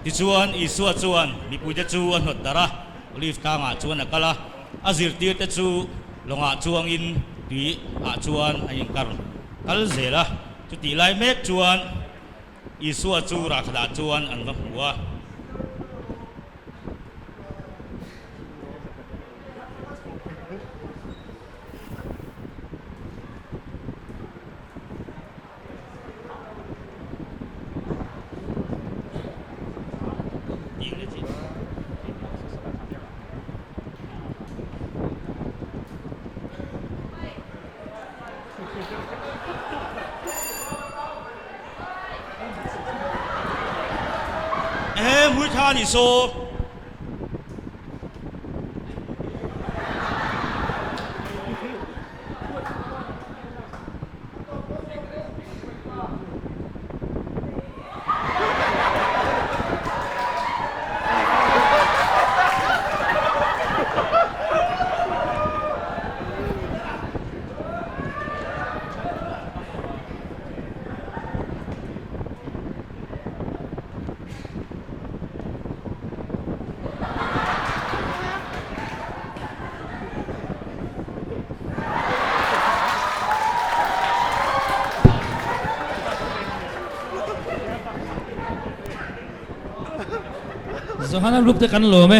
Tichuan, Isua chuan mipuite chu a hnawt darh a, Olive tlangah chuan a kal a, a zirtirte chu lawngah chuangin tui ah chuan a inkar kal zel a. Chutih lai mek chuan Isua chu rahkhatah chuan an va hmu a. Ehe, mui tha a nih saw. Johana group te kan lawm e.